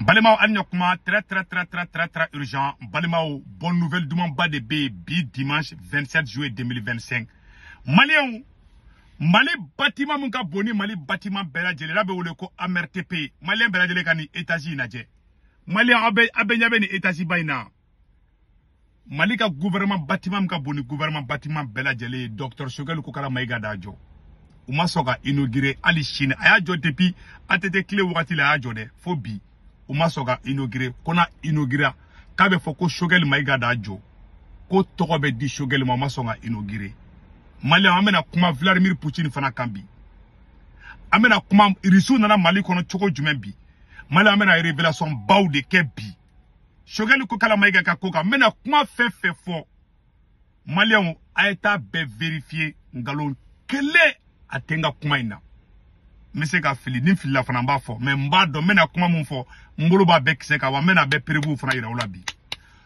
Balimaw, an ɲɔ kuma très très très très très très urgent. Balimaw, bonne nouvelle dumanba de bɛ yen bi, dimanche 27 juillet 2025. Maliyɛnw, Mali bâtiment min ka bon ni Mali bâtiment bɛɛ lajɛlen n'a bɛ wele ko AMRTP, maliyɛn bɛɛ lajɛlen ka nin étage in lajɛ. Maliyɛn, aw bɛɛ ɲɛ bɛ nin étage ba in na. Mali ka gouvernement bâtiment min ka bon ni gouvernement bâtiment bɛɛ lajɛlen ye, docteur Choguel Kokalla Maïga d'a jɔ. U ma sɔn ka inaugurer hali sini. A y'a jɔ depuis ATT tile wagati la, a y'a jɔ dɛ, fo bi u ma sɔn ka inaugurer. Ko n'a inaugurer, k'a bɛ fɔ ko Choguel Maïga d'a jɔ, ko tɔgɔ bɛ di Choguel ma. U ma sɔn ka inaugurer. Maliyɛn, an bɛna kuma Vladimir Poutine fana kan bi. An bɛna kuma Irisiw nana Mali kɔnɔ cogo jumɛn bi. Maliyɛn, an bɛna révélation baw de kɛ bi Choguel Kokalla Maïga ka ko kan. N bɛna kuma fɛn fɛn fɔ, maliyɛnw, a ye taa bɛɛ vérifier. Nkalon kelen a tɛ n ka kuma in na. N bɛ se ka fili, ni filila fana n b'a fɔ, mais n b'a dɔn n bɛna kuma mun fɔ, n bolo b'a bɛɛ kisɛ kan wa. N bɛna bɛɛ preuve fana yira aw la bi.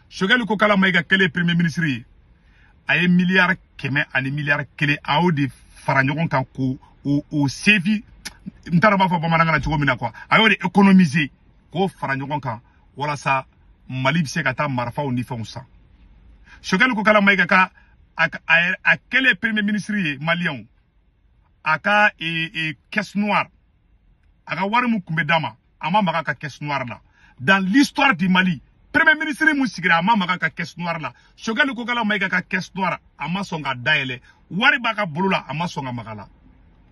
Choguel Kokalla Maïga kɛlen premier ministre ye, a ye miliyari 100 ani miliyari 1, a y'o de fara ɲɔgɔn kan k'o o sevi, n t'a dɔn b'a fɔ bamanankan na cogo min na quoi, a y'o de économiser k'o fara ɲɔgɔn kan walasa Mali bɛ se ka taa marifaw ni fɛnw san. Choguel Kokalla Maïga ka a kɛlen premier ministre ye, maliyɛnw, a ka caisse noire, a ka wari mun kun bɛ d'a ma, a ma maga a ka caisse noire la. Dans l'histoire du Mali, premier ministre mun sigira, a ma maga a ka caisse noire la. Choguel Kokalla Maïga ka caisse noire, a ma sɔn ka dayɛlɛ. Wari b'a ka bolo la, a ma sɔn ka maga la.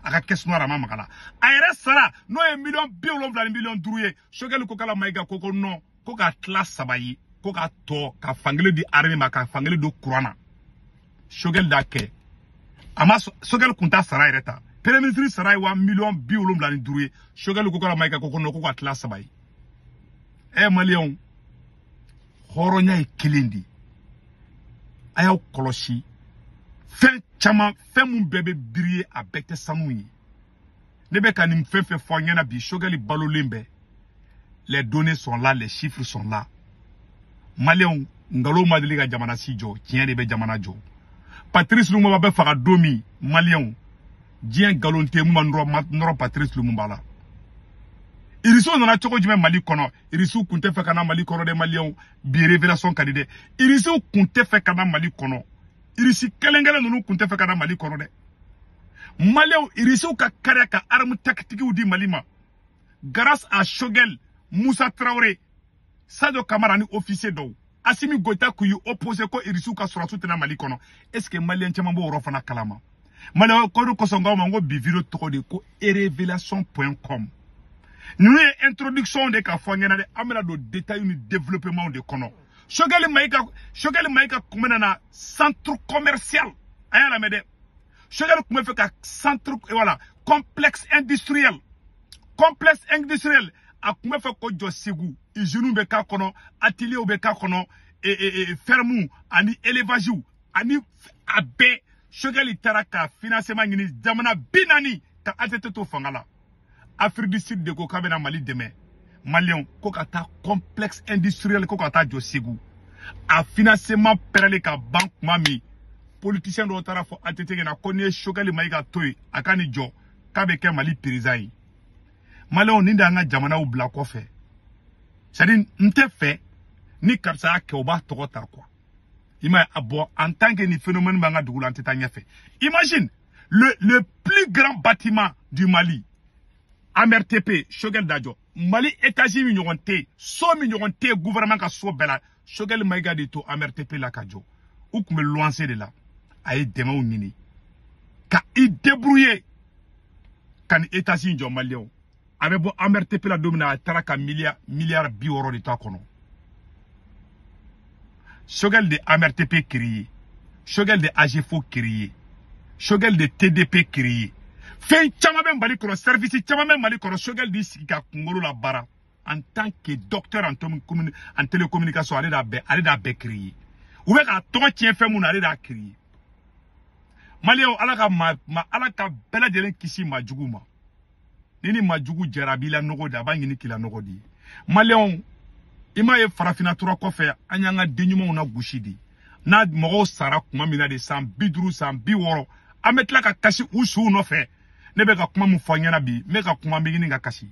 A ka caisse noire, a ma maga la. A yɛrɛ sara, n'o ye miliyɔn 70 ni miliyɔn 5 ye, Choguel Kokalla Maïga ko non, ko ka tila saba ye, ko ka tɔ ka fankelen di armée ma, ka fankelen don courant na. Choguel d'a kɛ. A ma, Choguel kun t'a sara yɛrɛ ta. Premier ministre sara ye wa miliyɔn 75 ye. Choguel Kokalla Maïga ko non, ko ka tila saba ye. Ɛ maliyɛnw, hɔrɔnya ye kelen de ye. A y'aw kɔlɔsi fɛn caman, fɛn mun bɛɛ bɛ biri ye, a bɛɛ tɛ sanu ye. Ne bɛ ka nin fɛn fɛn fɔ an ɲɛna bi, Choguel balolen bɛ. Les données sont là, les chiffres sont là. Maliyɛnw, nkalon ma deli ka jamana si jɔ, tiɲɛ de bɛ jamana jɔ. Patrice Lumumba bɛ faga don min, maliyɛnw, diɲɛ nkalon tɛ mun ma nɔrɔ Patrice Lumumba la. Irisiw nana cogo jumɛn Mali kɔnɔ? Irisiw kun tɛ fɛ ka na Mali kɔnɔ dɛ. Maliyɛnw, bi révélation ka di dɛ. Irisiw kun tɛ fɛ ka na Mali kɔnɔ. Irisi kelen kelen ninnu kun tɛ fɛ ka na Mali kɔnɔ dɛ. Maliyɛnw, irisiw ka kariya ka arme tactiquew di Mali ma grâce à Choguel, Moussa Traoré, Sadio Kamara ni officier dɔw. Assimi Goïta k'u y'u opposé ko irisiw ka sɔrɔsiw tɛna Mali kɔnɔ. Est ce que maliyɛn caman b'o yɔrɔ fana kalama? Maliyɛn, kɔri kosɔn k'aw ma n ko bi vidéo tɔgɔ de ko révélation.com. Ninnu ye introduction de k'a fɔ an ɲɛna dɛ. An bɛna don détail ni développement de kɔnɔ. Choguel Maïga, Choguel Maïga kun bɛna na centre commercial, a y'a lamɛn dɛ. Choguel kun bɛ fɛ ka centre, voilà, complexe industriel, complexe industriel, a kun bɛ fɛ k'o jɔ Segu. Usines bɛ k'a kɔnɔ, ateliers bɛ k'a kɔnɔ, fermes ani élevage ani a bɛɛ. Choguel taara ka financement ɲini jamana 40 ka ATT to fanga la. Afrique du Sud de ko k'a bɛna Mali dɛmɛ, maliyɛnw, ko ka taa complexe industriel, ko ka taa jɔ Segu. A financement pɛrɛlen ka ban tuma min, politicien dɔw taara fɔ ATT ɲɛna ko n'i ye Choguel Maïga to yen, a ka nin jɔ, k'a bɛ kɛ Mali président ye. Maliyɛnw, nin de y'an ka jamanaw bila kɔfɛ. C'est à dire, n tɛ fɛ ni karisa y'a kɛ, o b'a tɔgɔ ta quoi. I m'a ye a bɔ, en tant que nin phénomène b'an ka dugu la, an tɛ taa ɲɛfɛ. Imagine le plus grand bâtiment du Mali, AMRTP, Choguel dajɔ. Mali étage min ɲɔgɔn tɛ yen, so min ɲɔgɔn tɛ yen gouvernement ka so bɛɛ la, Choguel Maïga de to AMRTP la ka jɔ. U tun bɛ luwanse de la. A ye dɛmɛw ɲini ka i débrouiller ka nin étage in jɔ. Maliyɛnw, a bɛ bɔ AMRTP la don min na, a taara ka miliyari 60 de to a kɔnɔ. Choguel de AMRTP créé, Choguel de AGFO créé, Choguel de TDP créé. Fɛn caman bɛ Mali kɔnɔ, service caman bɛ Mali kɔnɔ, Choguel de sigi ka kunkolo la baara en tant que docteur en télécommunication. Ale de y'a bɛɛ créé. U bɛ k'a tɔgɔ tiɲɛ fɛn mun na, ale de y'a créé. Maliyɛnw, Ala ka ma Ala ka bɛɛ lajɛlen kisi maa jugu ma. Ni maa jugu jɛra, a b'i la nɔgɔ de, a b'a ɲini k'i la nɔgɔ de ye. Maliyɛnw, i m'a ye farafinna tura kɔfɛ, an y'an ka den ɲumanw na gosi de. N'a mɔgɔw sara tuma min na de, san 50, san 60, an bɛ tila ka kasi u suw nɔfɛ. Ne bɛ ka kuma min fɔ an ɲɛna bi, n bɛ ka kuma, n bɛ ɲini ka kasi.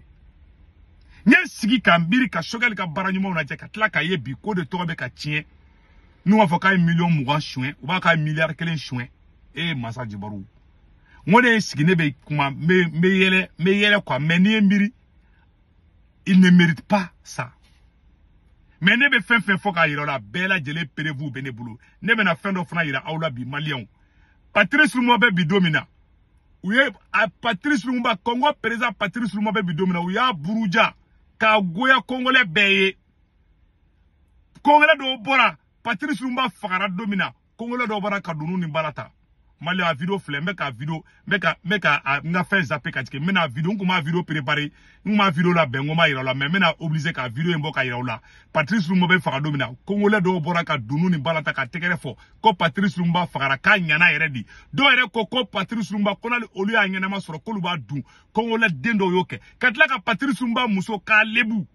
N ye sigi ka miiri ka Choguel ka baara ɲumanw lajɛ ka tila k'a ye bi ko de tɔgɔ bɛ ka tiɲɛ. N'u b'a fɔ k'a ye 20 millions suɲɛ, u b'a k'a ye 1 milliard suɲɛ. E masa jabaru, n ko ne ye sigi, ne bɛ kuma, n bɛ yɛlɛ, n bɛ yɛlɛ quoi. Mais n'i ye miiri, il ne mérite pas ça. Mais ne bɛ fɛn fɛn fɔ k'a yira aw la, bɛɛ lajɛlen preuve bɛ ne bolo. Ne bɛna fɛn dɔ fana yira aw la bi. Maliyɛnw, Patrice Lumumba bɛ bi don min na, u ye a Patrice Lumumba, Congo président Patrice Lumumba bɛ bi don min na, u y'a buruja k'a goya Congolais bɛɛ ye. Congolais dɔw bɔra, Patrice Lumumba fagara don min na, Congolais dɔw bɔra ka dunun ni baara ta. Mali a vidéo filɛ, n bɛ ka vidéo, n bɛ ka n ka fɛn zappé ka jigin. N bɛna vidéo, n kun m'a vidéo préparé, n kun m'a vidéo labɛn, n ko n b'a yira aw la, mais n bɛna obligé ka vidéo in bɔ ka yira aw la. Patrice Lumumba bɛ faga don min na, Congolais dɔw bɔra ka dunun ni baara ta ka tɛgɛrɛ fɔ ko Patrice Lumumba fagara, k'a ɲana yɛrɛ de. Dɔw yɛrɛ ko ko Patrice Lumumba, ko n'ale olu y'a ɲɛnama sɔrɔ, k'olu b'a dun. Congolais den dɔw y'o kɛ ka tila ka Patrice Lumumba muso k'a lebu.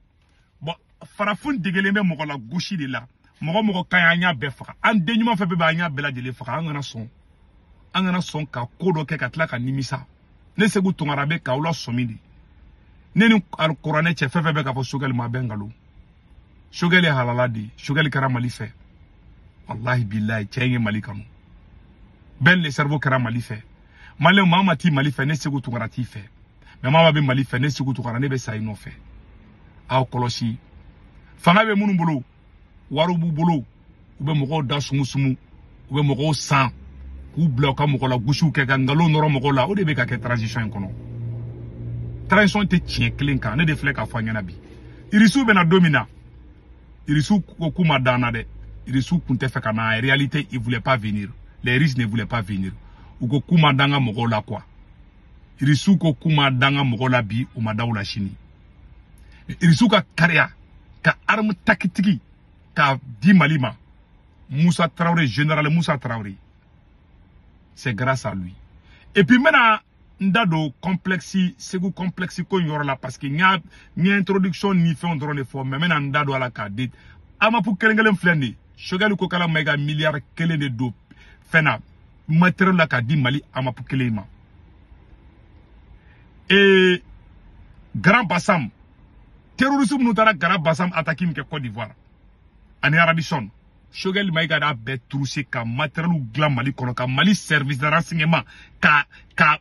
Bon, farafin degelen bɛ mɔgɔ la gosi de la. Mɔgɔ mɔgɔ ka ɲi, an y'a bɛɛ faga. An den ɲuman fɛn fɛn bɛ, an y'a bɛɛ lajɛlen faga. An kana sɔn, an kana sɔn ka ko dɔ kɛ ka tila ka nimisa. Ne Segu Tunkara bɛ k'aw la sɔmi de. Ne ni alikuranɛ cɛ, fɛn fɛn bɛ k'a fɔ Choguel ma, a bɛ nkalon. Choguel ye halala de ye. Choguel kɛra Mali fɛ, walahi bilahi, cɛ in ye Mali kanu. Ben le cerveau kɛra Mali fɛ. Maliyɛn, maa ma t'i Mali fɛ, ne Segu Tunkara t'i fɛ. Mais maa ma bɛ Mali fɛ, ne Segu Tunkara, ne bɛ sa i nɔfɛ. Aw kɔlɔsi, fanga bɛ minnu bolo, wariw b'u bolo, u bɛ mɔgɔw da sumusumu, u bɛ mɔgɔw san k'u bila u ka mɔgɔ la gosiw kɛ ka nkalon nɔrɔ mɔgɔw la. O de bɛ ka kɛ transition in kɔnɔ. Transition tɛ tiɲɛ kelen kan. Ne de filɛ k'a fɔ a ɲɛna bi, Irisiw bɛna don min na, Irisiw ko k'u ma dan na dɛ. Irisiw kun tɛ fɛ ka na. En réalité, ils voulaient pas venir, les Russes ne voulaient pas venir. U ko k'u ma dan ka mɔgɔw la quoi. Irisiw ko k'u ma dan ka mɔgɔw la bi, u ma da u la sini. Irisiw ka kariya ka arme tactique k'a di Mali ma, Moussa Traoré, général Moussa Traoré, c'est grâce à lui. Et puis n bɛna n da don complexe, Segu complexe ko in yɔrɔ la, parce que n ye introduction ni fɛnw dɔrɔn de fɔ, mais n bɛna n da don a la k'a di. Amapu kelen kelen filɛ nin ye. Choguel ko k'ala ma i ka 1 milliard de don fɛn na, matériel la, k'a di Mali Amapu kelen ma. Et Grand Bassam, terroriste minnu taara Grand Bassam attaque min kɛ Côte d'Ivoire ani Radisson, Choguel Maïga y'a bɛɛ trousser ka matériel dilan Mali kɔnɔ, ka Mali service de renseignement ka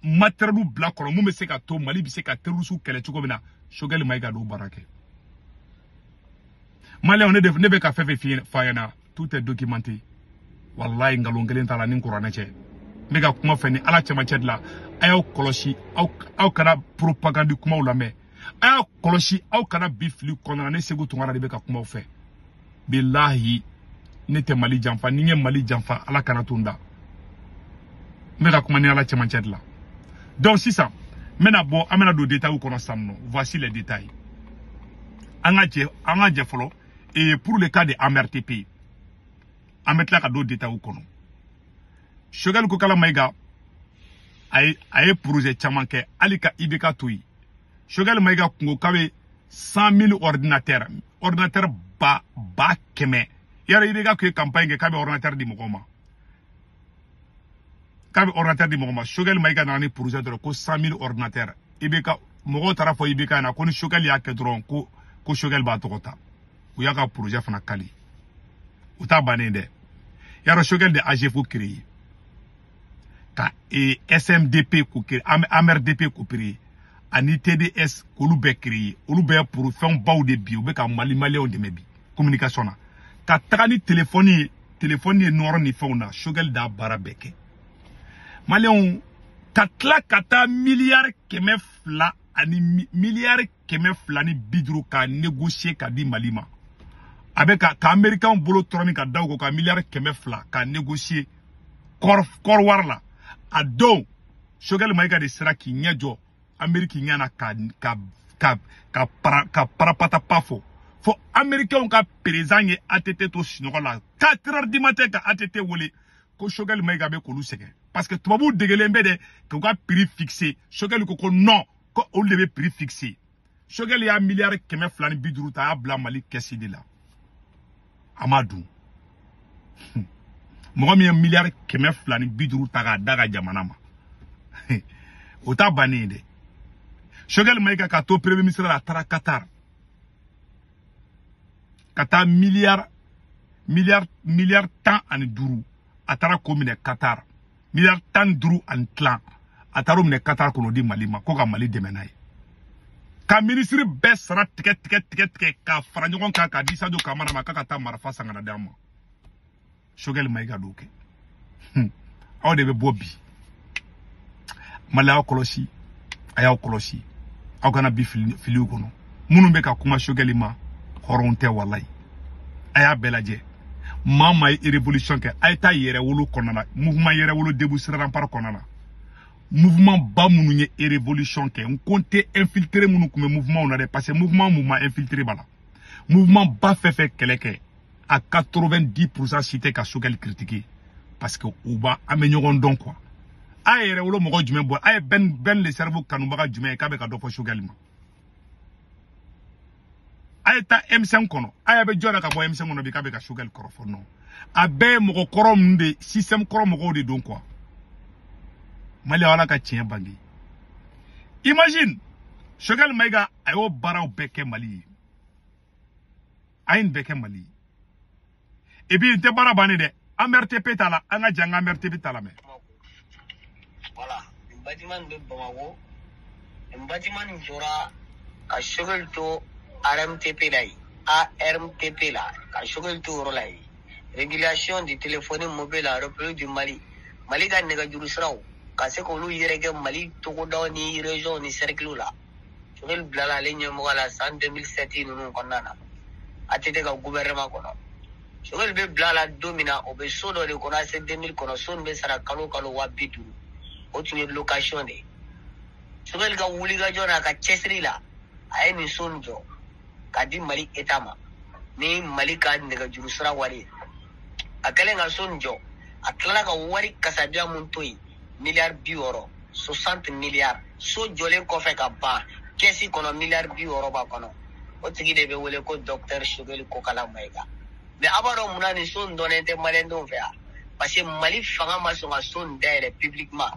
matériel bila kɔnɔ mun bɛ se ka to Mali bɛ se ka terroriste kɛlɛ cogo min na. Choguel Maïga d'o baara kɛ. Maliyɛnw, ne de ne bɛ ka fɛn fɛn f'a ɲɛna, tout est documenté. Walayi, nkalon kelen t'a la ni kuranɛ cɛ. N bɛ ka kuma fɛ ni Ala cɛmancɛ de la. A y'aw kɔlɔsi, aw kana propagande kumaw lamɛn. A y'aw kɔlɔsi, aw kana bi fili kɔnɔna na. Ne Segu Tunkara de bɛ ka kumaw fɛ. Bilahi, ne tɛ Mali janfa. Ni n ye Mali janfa, Ala kana to n da. N bɛ ka kuma ni Ala cɛmancɛ de la. Donc sisan n bɛna bɔ, an bɛna don détail kɔnɔ sisan nɔ. Voici les détails. An ka jɛ fɔlɔ. Et pour le cas de AMRTP, an bɛ tila ka don détail kɔnɔ. Choguel Kokala Maïga a ye projet caman kɛ. Hali ka IBK to yen, Choguel Maïga kun ko k'a bɛ 100 000 ordinateur, ordinateur 100 000. Yala IBK kun ye campagne kɛ k'a bɛ ordinateur di mɔgɔw ma, k'a bɛ ordinateur di mɔgɔ ma. Choguel Maïga nana ni projet dɔrɔn ko 100 000 ordinateur. IBK mɔgɔw taara fɔ IBK ɲɛna ko ni Choguel y'a kɛ dɔrɔn, ko Choguel b'a tɔgɔ ta. U y'a ka projet fana kali. U t'a bannen dɛ. Yarɔ, Choguel de AGEFAU créé ka SMDP ko créé, AMRDP ko créé, ani TDS, k'olu bɛɛ créé. Olu bɛɛ pour fɛn baw de bi, u bɛ ka Mali maliyɛnw dɛmɛ bi communication na, ka taga ni téléphone ye, téléphone ye nɔrɔ ni fɛnw na. Choguel d'a baara bɛɛ kɛ. Maliyɛnw, ka tila ka taa 200 ani 250 milliards k'a négocier ka di Mali ma. A bɛ ka Américain bolo tɔrɔ ka da u kɔ ka 200 milliards k'a négocier kɔrɔ wari la. A don Choguel Maïga de sera k'i ɲɛ jɔ Amérique ɲɛ na ka parapata pa fɔ fo Américain ka président ye ATT to sunɔgɔ la 4 heures du matin ka ATT wele ko Choguel Maïga bɛ k'olu sɛgɛn, parce que tubabuw degelen bɛ dɛ k'u ka prix fixé. Choguel ko non, ko olu de bɛ prix fixé. Choguel y'a 250 milliards ta, a y'a bila Mali caisse de la, a ma dun. Mɔgɔ min ye 250 milliards ta k'a da ka jamana ma, o t'a bannen ye dɛ. Choguel Maïga ka to premier ministre la, a taara Qatar. Ka taa miliyari miliyari miliyari 15, a taara k'o minɛ Qatar. Miliyari 15.5, a taara o minɛ Qatar k'o di Mali ma, ko ka Mali dɛmɛ n'a ye. Ka minisiri bɛɛ sara tigɛ tigɛ tigɛ tigɛ k'a fara ɲɔgɔn kan k'a di Sadio Kamara ma, k'a ka taa marifa san ka na d'an ma. Choguel Maïga d'o kɛ. Aw de bɛ bɔ bi. Mali, aw kɔlɔsi, a y'aw kɔlɔsi, aw kana bi filiw kɔnɔ. Minnu bɛ ka kuma Choguel ma, hɔrɔn tɛ, walayi. A y'a bɛɛ lajɛ. Maa maa ye révolution kɛ, a ye taa yɛrɛwolo kɔnɔna na, mouvement Yɛrɛwolo Debout sur Rempart kɔnɔna na, mouvement ba minnu ye révolution kɛ, n ko n tɛ infiltré minnu tun bɛ mouvement na dɛ, parce que mouvement infiltré b'a la. Mouvement ba fɛn fɛn kɛlɛ kɛ, a 90% si tɛ ka Choguel critiquer, parce que u b'a an bɛ ɲɔgɔn dɔn quoi. A ye yɛrɛwolo mɔgɔ jumɛn bɔ? A ye Ben le Cerveau kanubaga jumɛn ye k'a bɛ ka dɔ fɔ Choguel ma? A ye taa M5 kɔnɔ, a y'a bɛ jɔn na ka bɔ M5 kɔnɔ bi k'a bɛ ka Choguel kɔrɔfɔ? Non, a bɛɛ ye mɔgɔ kɔrɔ ninnu de, système kɔrɔ mɔgɔw de don quoi. Mali, ala ka tiɲɛ bange. Imagine, Choguel Maïga, a y'o baaraw bɛɛ kɛ Mali ye, a ye nin bɛɛ kɛ Mali ye. Et puis n tɛ baara bannen dɛ, an RTP t'a la, an ka jan, an ka RTP t'a la mɛ. Voilà, nin bâtiment nin bɛ Bamakɔ. Nin bâtiment nin jɔra ka Choguel to RMTP la yen, ARMTP la, ka Choguel to yɔrɔ la yen. Régulation du téléphonie mobile en République du Mali. Mali ka nɛgɛjuru siraw ka se k'olu yɛrɛkɛ Mali togodaw ni région ni cercle la. Choguel bilala ale ɲɛmɔgɔ la san 2007 ninnu kɔnɔna na. ATT ka gouvernement kɔnɔ. Choguel bɛ bila la don min na, o bɛ so dɔ de kɔnɔ AC 2000 kɔnɔ, so nin bɛ sara kalo kalo 50 000. O tun ye location de ye. Choguel ka wulikajɔ n'a ka cɛsiri la, a ye nin so nin jɔ k'a di Mali État ma ni Mali ka nɛgɛjuru sira wari ye. A kɛlen ka so nin jɔ, a tilala ka wari kasabiya mun to yen, miliyari 60, 60 milliards. So jɔlen kɔfɛ ka ban, kɛsi kɔnɔ miliyari 60 b'a kɔnɔ. O tigi de bɛ wele ko docteur Choguel Kokala Maïga. Mais a b'a dɔn munna nin so nin dɔnnen tɛ maliyɛndenw fɛ yan? Parce que Mali fanga ma sɔn ka so nin dayɛlɛ publiquement,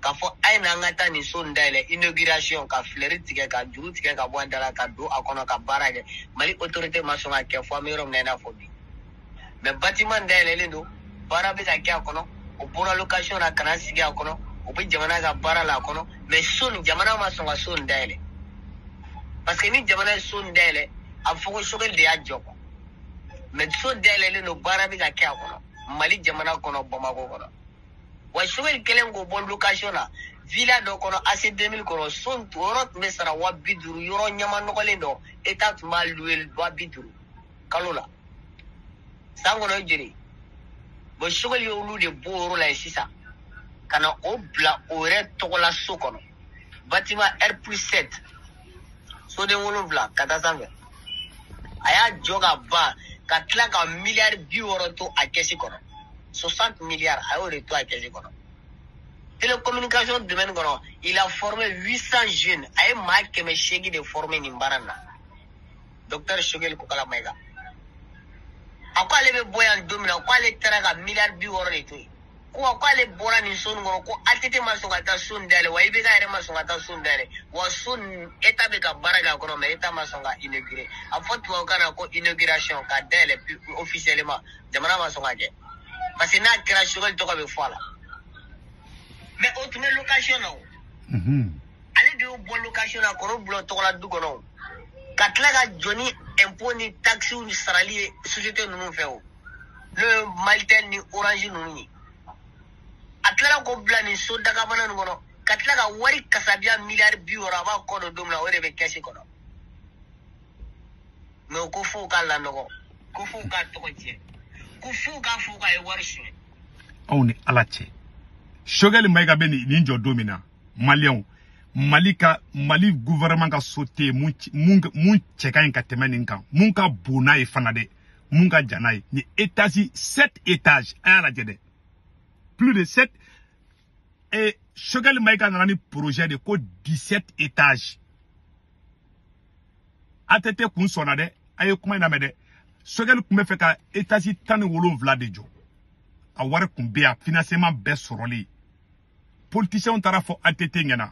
k'a fɔ a ye n'an ka taa nin so nin dayɛlɛ, inauguration, ka fleur tigɛ, ka juru tigɛ ka bɔ a da la, ka don a kɔnɔ ka baara kɛ. Mali autorité ma sɔn ka kɛ fo an bɛ yɔrɔ min na i n'a fɔ bi. Mais bâtiment dayɛlɛlen don, baara bɛ ka kɛ a kɔnɔ, o bɔra location na ka na sigi a kɔnɔ, o bɛ jamana ka baara la a kɔnɔ. Mais so nin, jamana ma sɔn ka so nin dayɛlɛ, parce que ni jamana ye so nin dayɛlɛ, a bɛ fɔ ko Choguel de y'a jɔ quoi. Mais so dayɛlɛlen don, baara bɛ ka kɛ a kɔnɔ Mali jamana kɔnɔ, Bamakɔ kɔnɔ. Wa Choguel kɛlen k'o bɔ location na, villa dɔ kɔnɔ AC 2000 kɔnɔ, so o yɔrɔ tun bɛ sara 50 000, yɔrɔ ɲama nɔgɔlen dɔ, État tun b'a louer 50 000 kalo la, san kɔnɔ ye joli? Bon, Choguel y'olu de bɔ o yɔrɔ la yen sisan ka na o bila o yɛrɛ tɔgɔla so kɔnɔ, bâtiment R+7, soden 7 ka taa sanfɛ. A y'a jɔ ka ban ka tila ka miliyari 60 to a kɛsi kɔnɔ, 60 milliards, a y'o de to a kɛsi kɔnɔ. Télécommunication domaine kɔnɔ, il a formé 800 jeunes, a ye maa 800 de formé nin baara in na. Docteur Choguel Kokala Maïga, a ko ale bɛ bɔ yan don min na, ko ale taara ka miliyari 60 de to yen, ko wa ko ale bɔra nin so nin kɔnɔ, ko ATT ma sɔn ka taa so nin dayɛlɛ, wa IBK yɛrɛ ma sɔn ka taa so nin dayɛlɛ, wa so nin, État bɛ ka baara kɛ a kɔnɔ, mais État ma sɔn ka inaugurer. A fɔ tubabukan na ko inauguration, ka dayɛlɛ officiellement, jamana ma sɔn ka kɛ, parce que n'a kɛra, Choguel tɔgɔ bɛ fɔ a la. Mais o tun bɛ location na o. Ale de y'o bɔ location na k'o bila tɔgɔla du kɔnɔ o, ka tila ka jɔ ni impôt ni taxes sarali ye société ninnu fɛ o, n'o ye Malitel ni Orange ninnu ye. A tilala k'o bila nin so dagabana nin kɔnɔ, ka tila ka wari kasabiya miliyari 60, a b'a kɔ don don min na, o de bɛ kɛsi kɔnɔ. Mais o ko f'o k'a lanɔgɔ, ko f'o k'a tɔgɔ tiɲɛ, ko f'o k'a fɔ k'a ye wari suɲɛ. Aw ni ala cɛ, Choguel Maïga bɛ nin jɔ don min na, maliyɛnw, Mali ka, Mali gouvernement ka so tɛ yen mun cɛ ka ɲi ka tɛmɛ nin kan, mun ka bon n'a ye fana dɛ, mun ka jan n'a ye. Nin étage, sept étages, a y'a lajɛ dɛ, plus de sept. Et Choguel Maïga nana ni projet de ko 17 étages. ATT kun sɔnna dɛ. A ye kuma in lamɛn dɛ. Choguel tun bɛ fɛ ka étage 17 de jɔ. A wari kun bɛ yan, financement bɛɛ sɔrɔlen. Politiciens taara fɔ ATT ɲɛna.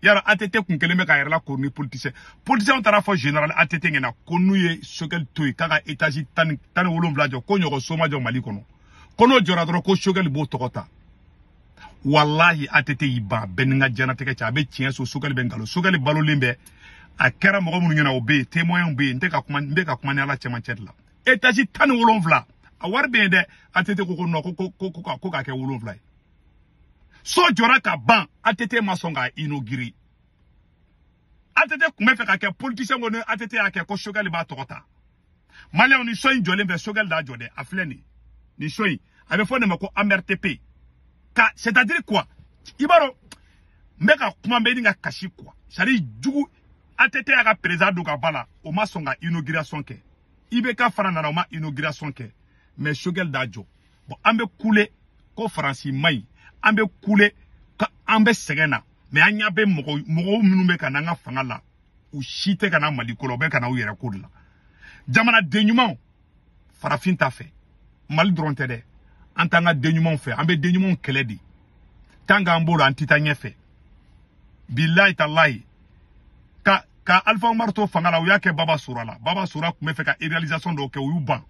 Yara ATT kun kelen bɛ k'a yɛrɛ la ko ni politicien. Politicien taara fɔ général ATT ɲɛna ko n'u ye Choguel to yen k'a ka étage 17 jɔ ko ɲɔgɔn so ma jɔ Mali kɔnɔ. Ko n'o jɔra dɔrɔn ko Choguel b'o tɔgɔ ta. Wallahi ATT y'i ban bɛɛ ni n ka diɲɛlatigɛ cɛ a bɛ tiɲɛ so Choguel bɛ nkalon. Choguel balolen bɛ a kɛra mɔgɔ minnu ɲɛna o bɛ yen témoin bɛ yen n tɛ ka kuma n bɛ ka kuma ni Ala cɛmancɛ de la. Étage 17 a wari bɛ yen dɛ ATT ko ko non ko ko ko ko k'a kɛ 7 ye. So jɔra ka ban ATT ma sɔn k'a inaugurer. ATT tun bɛ fɛ ka kɛ politicien ko ni ATT y'a kɛ ko Choguel b'a tɔgɔ ta. Maliyɛnw ni so in jɔlen fɛ Choguel d'a jɔ dɛ a filɛ nin nin so in a bɛ fɔ nin ma ko AMRTP. Ka c'est-à-dire quoi i b'a dɔn n bɛ ka kuma n bɛ nin ka kasi quoi c'est-à-dire jugu ATT y'a ka président don ka ba la o ma sɔn ka inauguration kɛ. IBK fana nana o ma inauguration kɛ mais Choguel d'a jɔ. Bon an bɛ kule ko Faransi man ɲi. An bɛ kule an bɛ sɛgɛn na mais an ɲɛ bɛ mɔgɔw minnu bɛ ka n'an ka fanga la u si tɛ ka na Mali ko la u bɛ ka na u yɛrɛ ko de la. Jamanaden ɲumanw farafin t'a fɛ Mali dɔrɔn tɛ dɛ an t'an ka den ɲumanw fɛ an bɛ den ɲumanw kɛlɛ de tant qu'an b'o la an tɛ taa ɲɛfɛ. Bilayi talayi ka Alpha Oumar to fanga la u y'a kɛ Baba Sora la. Baba Sora tun bɛ fɛ ka réalisation dɔw kɛ u y'u ban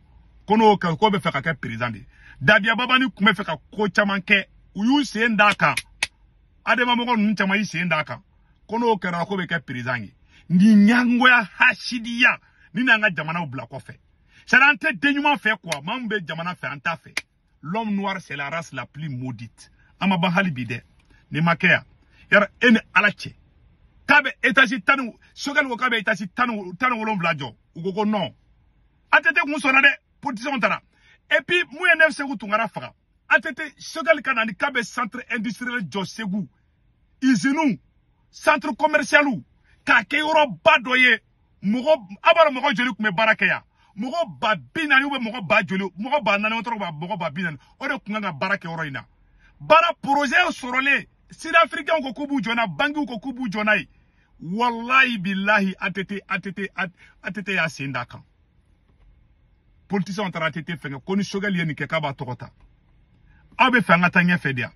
ko n'o kɛ k'o bɛ fɛ ka kɛ président de ye. Dabia Babani tun bɛ fɛ ka ko caman kɛ u y'u sen d'a kan. Adama mɔgɔ ninnu caman y'i sen d'a kan ko n'o kɛra ko bɛ kɛ président ye. Nin ɲangoya hasidiya ni n'an ka jamanaw bila kɔfɛ. C'est an tɛ den ɲuman fɛ quoi maa min bɛ jamana fɛ an t'a fɛ. L'homme noir c'est la race la plus maudite. An ma ban hali bi dɛ nin ma kɛ yan yara e ni Ala cɛ k'a bɛ étage 10 Choguel ko k'a bɛ étage 17 jɔ u ko ko non. ATT kun sɔnna dɛ politicien taara. Et puis mun ye ne Sékou Tounkara faga. ATT Choguel ka na ni k'a bɛ centre industriel jɔ Segu usine centre commercial k'a kɛ yɔrɔba dɔ ye mɔgɔ a b'a dɔn mɔgɔ joli tun bɛ baara kɛ yan mɔgɔ 40,000 ou bien mɔgɔ 40,000 mɔgɔ 4,000 o tɔrɔ mɔgɔ 40,000 o de tun kan ka baara kɛ yɔrɔ in na. Baara projet sɔrɔlen Sud africain ko k'u b'u jɔ n'a banques ko k'u b'u jɔ n'a ye. Wallahi billahi ATT y'a sen d'a kan. Politicien taara ATT fɛngɛ ko ni Choguel ye nin kɛ k'a b'a tɔgɔ ta. Aw bɛ fɛ an ka taa ɲɛfɛ de yan.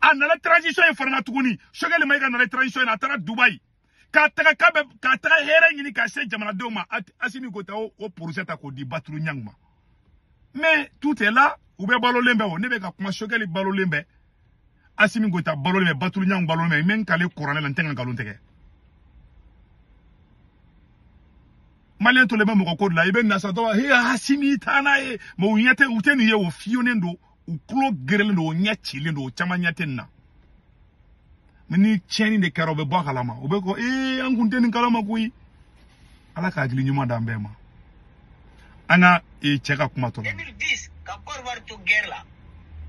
A nana transition in fana na tuguni Choguel Maïga nana transition in na a taara Dubaï k'a taga k'a bɛ k'a taga hɛrɛ ɲini k'a se jamanadenw ma. Assimi Goïta o projet ta k'o di Batulu Ɲang ma. Mais tout est là u bɛ balolen bɛ o ne bɛ ka kuma Choguel balolen bɛ Assimi Goïta balolen bɛ Batulu Ɲang balolen bɛ n bɛ n kale kuranɛ la n tɛ n ka nkalon tigɛ. Malien tolen bɛ mɔgɔ ko de la i bɛ nasa dɔrɔn he Assimi taa n'a ye mais u ɲɛ tɛ u tɛ nin ye o fiyonnen don u tulo gerelen don o ɲɛ cilen don o caman ɲɛ tɛ nin na. Mais ni tiɲɛni de kɛra u bɛ bɔ a kalama u bɛ ko ee an kun tɛ nin kalama koyi. Ala ka hakili ɲuman d'an bɛɛ ma. An ka cɛ ka kuma tɔ la. 2010 ka Côte d'Ivoire to guerre la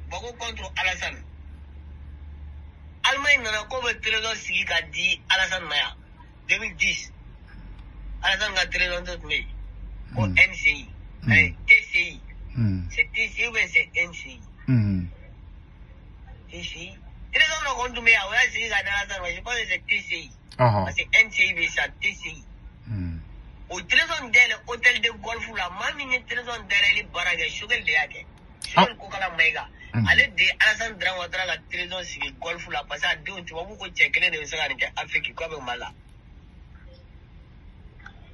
Gbagbo contre Alassane. Allemagne nana ko bɛ trésor sigi ka di Alassane ma yan 2010. Alassane ka trésor tun bɛ yen ko NCI TCI. C'est TCI ou bien c'est NCI? TCI. Trésor dɔ kɔni tun bɛ yen o y'a sigi ka di Alassane ma je pense que c'est TCI. Parce que NCI bɛ sisan TCI. O trésor dayɛlɛ hôtel de golf la maa min ye trésor dayɛlɛli baara kɛ Choguel de y'a kɛ. Choguel Kokala Maïga. Ale de ye Alassane Dramane Ouattara ka trésor sigi golf la parce que a denw tubabu ko cɛ kelen de bɛ se ka nin kɛ Afrique k'a bɛ Mali la.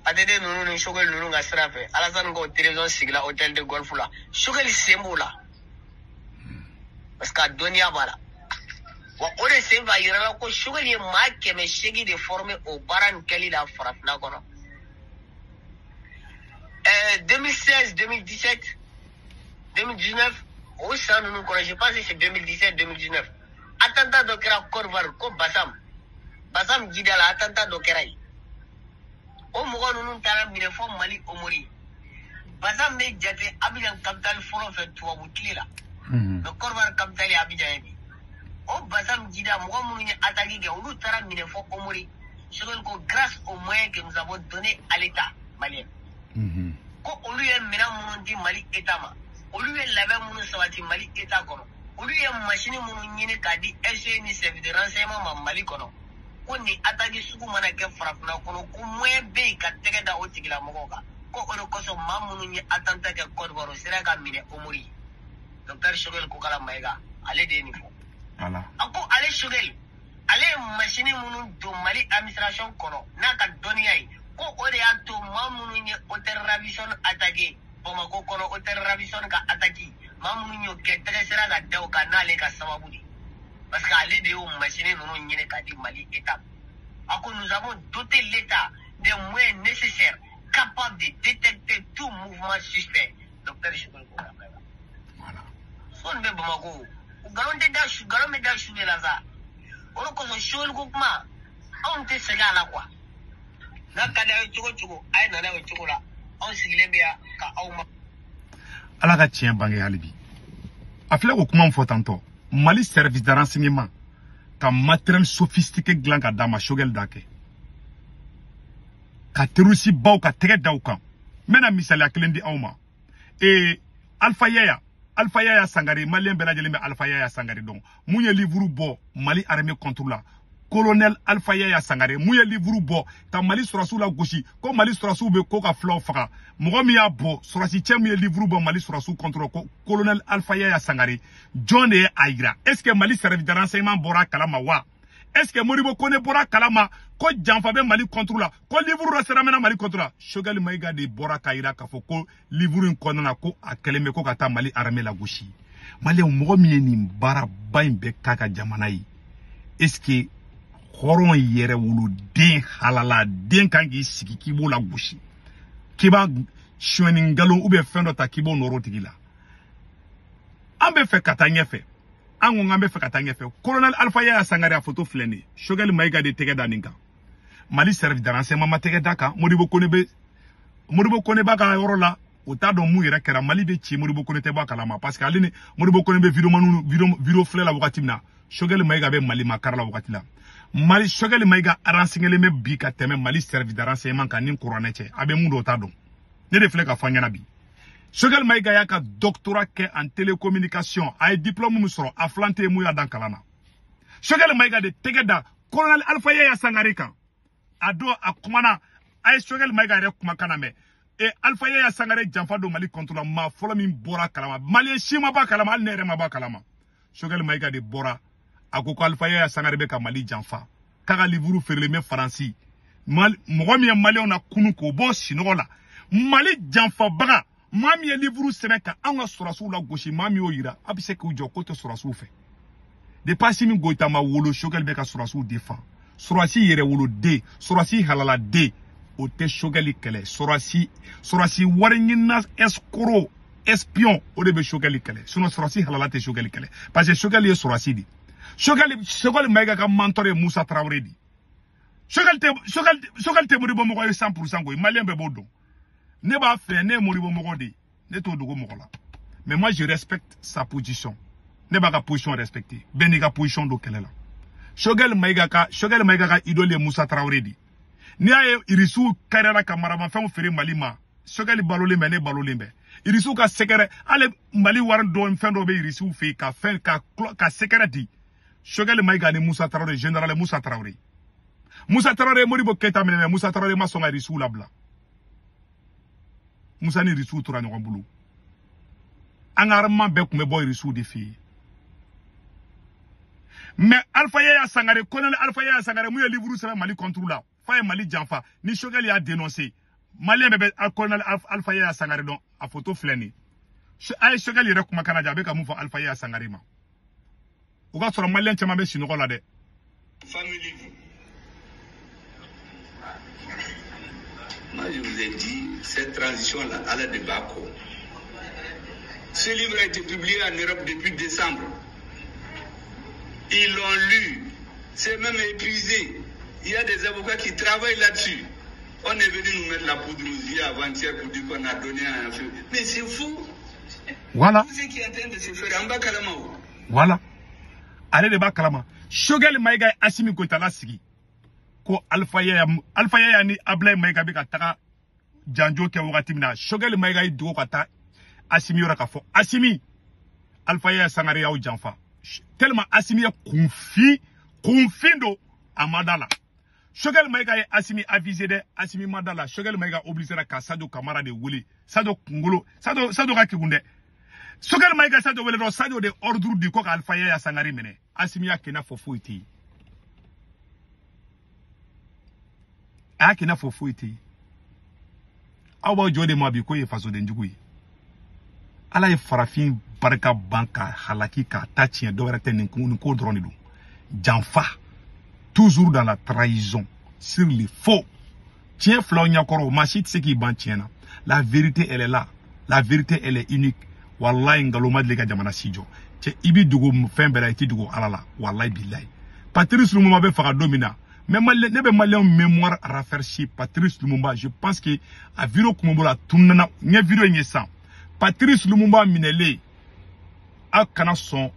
ATT ninnu ni Choguel ninnu ka sira fɛ Alassane k'o trésor sigila hôtel de golf la Choguel sen b'o la parce que a dɔnniya b'a la. Wa o de sen fɛ a yirala ko Choguel ye maa 800 de former o baara nin kɛli la farafinna kɔnɔ. 2016, 2017, 2019, o san ninnu kɔnɔ je pense que c'est 2017, 2019. Attentat dɔ kɛra Côte d'Ivoire ko Bassam. Bassam jida la attentat dɔ kɛra yen. O mɔgɔ ninnu taara minɛ fɔ Mali Omori. Bassam bɛ jate Abidjan capitale fɔlɔ fɛ tubabu tile la. Mais Côte d'Ivoire capitale ye Abidjan ye bi. O Bassam jida mɔgɔ minnu ye attaque kɛ olu taara minɛ fɔ Omori. Choguel ko grâce aux moyens que nous avons donnés à l'État malien. Ko olu ye minɛn minnu di Mali État ma, olu ye labɛn minnu sabati Mali État kɔnɔ, olu ye machine minnu ɲini k'a di SE ni service de renseignement ma Mali kɔnɔ, ko nin attaque sugu mana kɛ farafinna kɔnɔ ko moyen bɛ yen ka tɛgɛ da o tigilamɔgɔw kan, ko o de kosɔn maa minnu ye attentat kɛ Côte d'Ivoire o sera ka minɛ Omori. Docteur Choguel Kokala Maïga ale de ye nin fɔ. A ko ale Choguel Ale ye machine minnu don Mali administration kɔnɔ n'a ka dɔnniya ye, ko o de y'a to maa minnu ye hôtel Radisson attaqué Bamakɔ kɔnɔ, hôtel Radisson ka attaque, maa minnu y'o kɛ tɛgɛ sera ka da o kan n'ale ka sababu de, parce que ale de y'o machine ninnu ɲini ka di Mali État. A ko nous avons doté l'État des moyens nécessaires capables de détecter tout mouvement suspect. Docteur Choguel Kokalla Maïga. Voilà. So nin bɛ Bamakɔ, o nkalon tɛ da su, nkalon bɛ da su de la sa. O de kosɔn Choguel ko kuma anw tɛ segin a la quoi. N'a ka di aw ye cogo cogo, a ye na n'a ye o cogo la. Anw sigilen bɛ yan ka aw ma. Ala ka tiɲɛ bange hali bi. A filɛ k'o kuma min fɔ tantɔ, Mali service de renseignement ka matériel sophistiqué dilan ka d'a ma, Choguel d'a kɛ. Ka terroriste baw ka tɛgɛ da u kan. N bɛna misaliya kelen di aw ma. Alpha Yaya, Alpha Yaya Sangare, Malien bɛɛ lajɛlen bɛ Alpha Yaya Sangare dɔn. Mun ye livre bɔ Mali armée contre la? Colonel Alpha Yaya Sangare, mun ye livre bɔ ka Mali sɔrɔsiw la gosi, ko Mali sɔrɔsiw bɛ ko ka fulaw faga. Mɔgɔ min y'a bɔ, sɔrɔsi cɛ min ye livre bɔ Mali sɔrɔsiw contre, ko colonel Alpha Yaya Sangare, jɔn de ye a yira? Est-ce que Mali service de renseignement bɔra a kalama wa? Est-ce que Modibo Kone bɔra kalama ko janfa bɛ Mali contre la, ko livre dɔ sɛbɛnna Mali contre la? Choguel Maïga de bɔra k'a yira k'a fɔ ko livre in kɔnɔna na, ko a kɛlen bɛ ko ka taa Mali armée la gosi. Maliyɛnw, mɔgɔ min ye nin baaraba in bɛɛ k'a ka jamana ye, est-ce que hɔrɔn yɛrɛ woloden halala den kan k'i sigi k'i b'o la gosi, k'i b'a sonyɛni nkalon ou bien fɛn dɔ ta k'i b'o nɔrɔ o tigi la? An bɛ fɛ ka taa ɲɛfɛ, an ko k'an bɛ fɛ ka taa ɲɛfɛ. Colonel Alpha Yaya Sangare a photo filɛ nin ye. Choguel Maïga de tɛgɛ da nin kan. Mali service de renseignement ma tɛgɛ da kan. Modibo Kone bɛ, Modibo Kone b'a ka yɔrɔ la, o t'a dɔn mun yɛrɛ kɛra. Mali bɛ ci, Modibo Kone tɛ bɔ a kalama, parce que ale ni Modibo Kone bɛ vidéo vidéo filɛ la wagati min na, Choguel Maïga bɛ Mali makara la wagati la. Mali Choguel Maïga renseigné bɛ bi ka tɛmɛ Mali service de renseignement kan ni kuranɛ cɛ. A bɛ mun dɔn o t'a dɔn. Ne de filɛ ka fɔ an ɲɛna bi. Choguel Maïga y'a ka doctorat kɛ en télécommunication, a ye diplôme min sɔrɔ, a filan tɛ yen mun y'a dan kalan na. Choguel Maïga de tɛgɛ da colonel Alpha Yaya Sangare kan. A don a kumana, a ye Choguel Maïga yɛrɛ kumakan lamɛn. Alpha Yaya Sangare janfa don Mali contre la, maa fɔlɔ min bɔra kalama, Malien si ma bɔ a kalama, hali ne yɛrɛ ma bɔ a kalama. Choguel Maïga de bɔra, a ko ko Alpha Yaya Sangare bɛ ka Mali janfa, k'a ka livre feerelen bɛ Faransi. Mɔgɔ min ye Maliyɛnw na kunu k'o bɔ sinɔgɔ la, Mali janfabaga, maa min ye livre sɛbɛn ka anw ka sɔrɔsiw la gosi, maa min y'o yira, a bɛ se k'u jɔ k'o tɛ sɔrɔsiw fɛ. Depuis Assimi Goïta ma wolo, Choguel bɛ ka sɔrɔsiw défend. Sɔrɔsi yɛrɛ woloden, sɔrɔsi halaladen, o tɛ Choguel kɛlɛ. Sɔrɔsi wari ɲinina escroc, espion, o de bɛ Choguel kɛlɛ. Sinon sɔrɔsi halala tɛ Choguel kɛlɛ. Parce que Choguel ye sɔrɔsi de. Choguel Maïga ka mentor ye Moussa Traoré de. Choguel tɛ Modibo mɔgɔ ye 100% koyi, Malien bɛɛ b'o dɔn. Ne b'a fɛ, ne ye Modibo mɔgɔ de ye, ne t'o dogo mɔgɔ la. Mais moi je respecte sa position. Ne b'a ka position respecter. Bɛɛ n'i ka position don kɛlɛ la. Choguel Maïga ka idole ye Moussa Traoré de. N'i y'a ye Irisiw kariyara ka maramafɛnw feere Mali ma, Choguel balolen bɛ, ne balolen bɛ. Irisiw ka sɛgɛrɛ, hali Mali wari dɔ fɛn dɔ bɛ Irisiw fɛ yen ka fɛn ka sɛgɛrɛ di. Choguel Maïga ni Moussa Traoré, général Moussa Traoré. Moussa Traoré Modibo Keïta minɛ, mais Moussa Traoré ma sɔn ka Irisiw labila. Moussa ni Irisiw tora ɲɔgɔn bolo. An ka armement bɛɛ tun bɛ bɔ Irisiw de fɛ yen. Mais Alpha Yaya Sangare, colonel Alpha Yaya Sangare, mun ye livre sɛbɛn Mali contre la, f'a ye Mali janfa, ni Choguel y'a dénoncé, Malien bɛɛ bɛ colonel Alpha Yaya Sangare dɔn, a photo filɛ nin ye. A ye Choguel yɛrɛ kumakan lajɛ, a bɛ ka mun fɔ Alpha Yaya Sangare ma. O ka sɔrɔ Malien caman bɛ sunɔgɔ la dɛ. Famille. Moi, je vous ai dit, cette transition-là, à la débâcle. Ce livre a été publié en Europe depuis décembre. Ils l'ont lu. C'est même épuisé. Il y a des avocats qui travaillent là-dessus. On est venu nous mettre la poudre aux yeux avant-hier pour dire qu'on a donné un feu. Mais c'est fou. Voilà. Tout ce qui est en train de se faire en bas Kalama. Voilà. Allez, de bas Kalama. Choguel Maïga Assimi Goïta la sigi. Ko Alpha Yaya, Alpha Yaya ni Ablaye Maïga bɛ ka taga janjo kɛ wagati min na, Choguel Maïga y'i dogo ka taa Assimi yɔrɔ k'a fɔ Assimi, Alpha Yaya Sangare y'aw janfa. Tellement Assimi ye kunfin don, a ma da la. Choguel Maïga ye Assimi avisé dɛ, Assimi ma da la. Choguel Maïga obligé ka Sadio Kamara de wele. Sadio kunkolo, Sadio ka kegun dɛ. Choguel Maïga Sadio wele dɔrɔn, Sadio de ordre di ko ka Alpha Yaya Sangare minɛ. Assimi y'a kɛ i n'a fɔ foyi tɛ yen. A y'a kɛ i n'a fɔ foyi tɛ yen. Aw b'aw jɔ de ma bi k'o ye fasodenjugu ye. Ala ye farafin barika ban ka halaki k'a ta tiɲɛ, dɔwɛrɛ tɛ nin ko dɔrɔn de don. Janfa, toujours dans la trahison, sur les faux. Tiɲɛ filaw ɲɛkɔrɔ, maa si tɛ se k'i ban tiɲɛ na. La vérité, elle est là. La vérité, elle est unique. Wallahi, nkalon ma deli ka jamana si jɔ. Cɛ, i b'i dogo fɛn bɛɛ la, i t'i dogo Ala la. Wallahi billahi. Patrice Lumumba bɛ faga don min na, mais ne bɛ maliyɛnw mémoire rafraîchi. Patrice Lumumba, je pense que a vidéo kun bɛ n bolo, a tununna. N ye vidéo in ye sisan. Patrice Lumumba minɛlen, aw kana sɔn.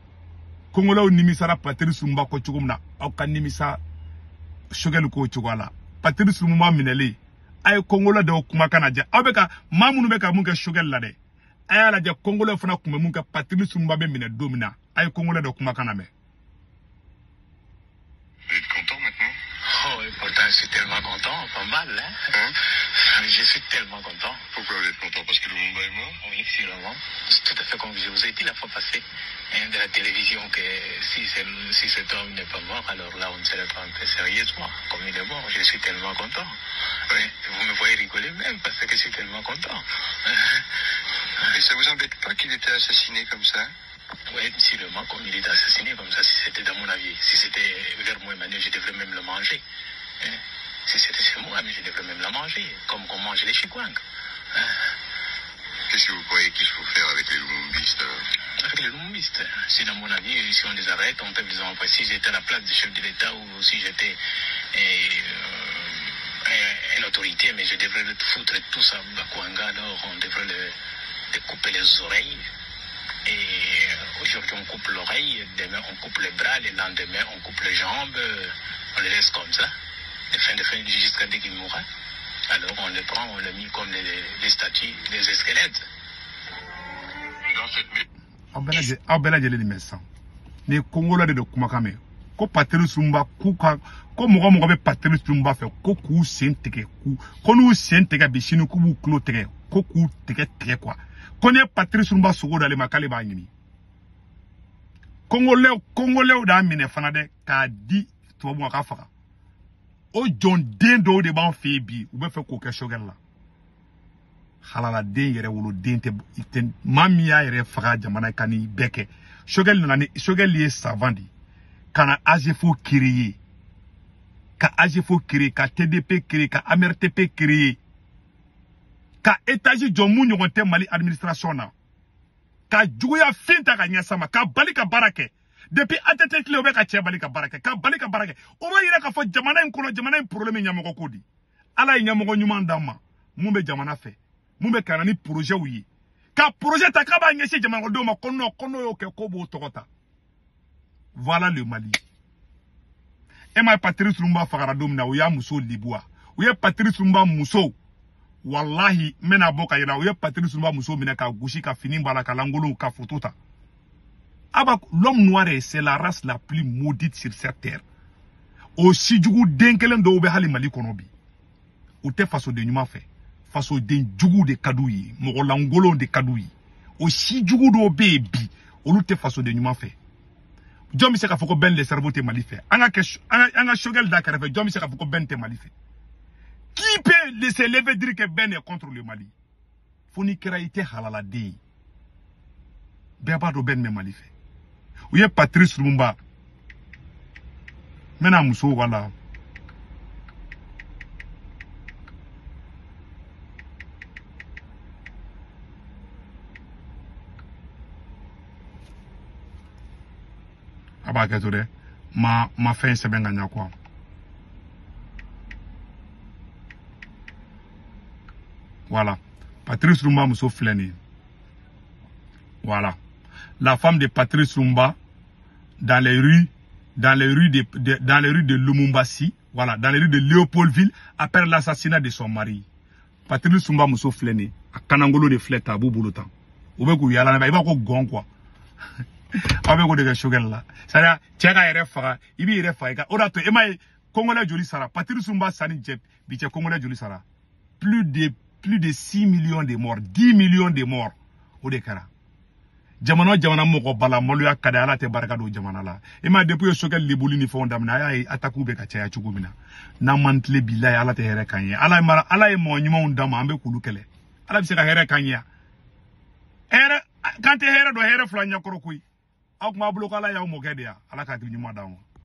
Congolais nimisara Patrice Lumumba kɔ cogo min na, aw ka nimisa Choguel k'o cogoya la. Patrice Lumumba minɛlen, a ye Congolais dɔw kumakan lajɛ. Aw bɛ ka maa minnu bɛ ka mun kɛ Choguel la dɛ, a y'a lajɛ Congolais fana tun bɛ mun kɛ Patrice Lumumba bɛ minɛ don min na. A ye Congolais dɔw kumakan lamɛn. Vous êtes content maintenant? Oh, et pourtant, je suis tellement content, pas mal, hein? Hein? Je suis tellement content. Pourquoi vous êtes content? Parce que Lumumba est mort? Oui, sûrement. C'est tout à fait comme je vous ai dit la fois passée, hein, de la télévision, que si cet homme n'est pas mort, alors là, on ne serait pas un peu sérieusement. Comme il est mort, je suis tellement content. Oui. Vous me voyez rigoler même parce que je suis tellement content. Et ça vous embête pas qu'il était assassiné comme ça? Oui, sûrement, comme il est assassiné comme ça, si c'était dans mon avis, si c'était vers moi, Emmanuel, je devrais même le manger. Hein? Si c'était chez moi, mais je devrais même le manger, comme on mange les chikwangues. Hein? Qu'est-ce que vous croyez qu'il faut faire avec les Lumumbistes? Avec les Lumumbistes, si dans mon avis, si on les arrête, on peut les envoyer. Si j'étais à la place du chef de l'État ou si j'étais une autorité, mais je devrais le foutre tous à Bakwanga, alors on devrait le couper les oreilles. Et aujourd'hui, on coupe l'oreille, demain, on coupe les bras, le lendemain, on coupe les jambes, on les laisse comme ça. Et fin de fin, jusqu'à dès qu'il mourra. Alors, on les prend, on les met comme les statues, les squelettes. Dans cette Aw bɛɛ lajɛlen nin mɛn sisan. Nin ye Congolais de kumakan mɛn. Ko Patrice Lumumba k'u ka ko mɔgɔ mɔgɔ bɛ Patrice Lumumba fɛ, ko k'u sen tigɛ, k'u ko n'u sen tigɛ bi sini k'u b'u tulo tigɛ, ko k'u tigɛ tigɛ quoi. Ko ne ye Patrice Lumumba sogo d'ale ma k'ale b'a ɲini. Congolais d'a minɛ fana dɛ k'a di tubabu ma k'a faga. O jɔnden dɔw de b'an fɛ yen bi, u bɛ fɛ k'o kɛ Choguel la. Halaladen yɛrɛ woloden tɛ maa min y'a yɛrɛ faga jamana kan ni bɛɛ kɛ. Choguel nana ni Choguel ye savant de ye. Ka na AGFO créer, ka AGFO créer, ka TDP créer, ka AMRTP créer, ka étage jɔ mun ɲɔgɔn tɛ Mali administration na, ka juguya fin ta ka ɲɛsin a ma, ka bali ka baara kɛ. Depuis ATT tile, u bɛ ka cɛ bali ka baara kɛ, ka bali ka baara kɛ. O b'a yira k'a fɔ jamana in kɔnɔ, jamana in problème ye ɲɛmɔgɔ ko de. Ala ye ɲɛmɔgɔ ɲuman d'an ma, mun bɛ jamana fɛ, mun bɛ ka na ni projet ye, ka projet ta k'a b'a ɲɛsin jamanadenw ma, ko non, ko n'o y'o kɛ, k'o b'o tɔgɔ ta. Voilà le Mali. E ma ye Patrice Lumumba fagara don min na, u y'a muso libuwa. U ye Patrice Lumumba muso, wallahi, n bɛna bɔ ka yira, u ye Patrice Lumumba muso minɛ ka gosi, ka fini b'a la, ka lankolon, ka photo ta. Aba, l'homme noir, c'est la race la plus maudite sur cette terre. O sijugu den kelen dɔw bɛ hali Mali kɔnɔ bi. U tɛ fasoden ɲuman fɛ. Fasoden jugu de ka d'u ye, mɔgɔ lankolon de ka d'u ye. O sijugu dɔw bɛ yen bi, olu tɛ fasoden ɲuman fɛ. Jɔn bɛ se k'a fɔ ko Ben le cerveau tɛ Mali fɛ? An ka kɛ an ka Choguel da kɛrɛfɛ, jɔn bɛ se k'a fɔ ko Ben tɛ Mali fɛ? Qui peut se lever dire que Ben est contre le Mali? Fo n'i kɛra i tɛ halaladen ye. Bɛɛ b'a dɔn Ben bɛ Mali fɛ. U ye Patrice Lumumba, n bɛna musow ka la. A b'a kɛ to dɛ, ma fɛn sɛbɛn ka ɲa quoi. Voilà. Patrice Lumumba muso filɛ nin ye. Voilà. La femme de Patrice Lumumba dans les rues, dans les rues de Lumumbasi, voilà, dans les rues de Léopoldville, après l'assassinat de son mari. Patrice Lumumba muso filɛ nin ye. A kanangolo de filɛ tan, a b'u bolo tan. U bɛ k'u yaala n'a ye, i b'a ko gɔn quoi. Aw bɛ k'o de kɛ Choguel la. C'est-à-dire cɛ ka yɛrɛ faga, i b'i yɛrɛ faga i ka. O de y'a to e m'a ye Congolais joli sara. Patrice Lumumba sanni cɛ bi cɛ Congolais joli sara. Plus de 6 millions de morts, 10 millions de morts. O de kɛra. Jamana jamana mɔgɔ bala maloya ka di, Ala tɛ barika don jamana la. I m'a depuis ye Choguel libuli ni fɛnw daminɛ, a y'a ye attaque bɛ ka caya cogo min na. N'an man tile, bilayi, Ala tɛ hɛrɛ k'an ye. Ala ye mara, Ala ye mɔgɔ ɲumanw d'an ma, an bɛ k'olu kɛlɛ. Ala bɛ se ka hɛrɛ k'an ye yan? Hɛrɛ k'an tɛ hɛrɛ dɔn, hɛrɛ fila ɲɛkɔrɔ koyi. Aw tun b'a bolo ko Ala y'aw mɔkɛ de ya. Ala ka hakili ɲuman d'an ma.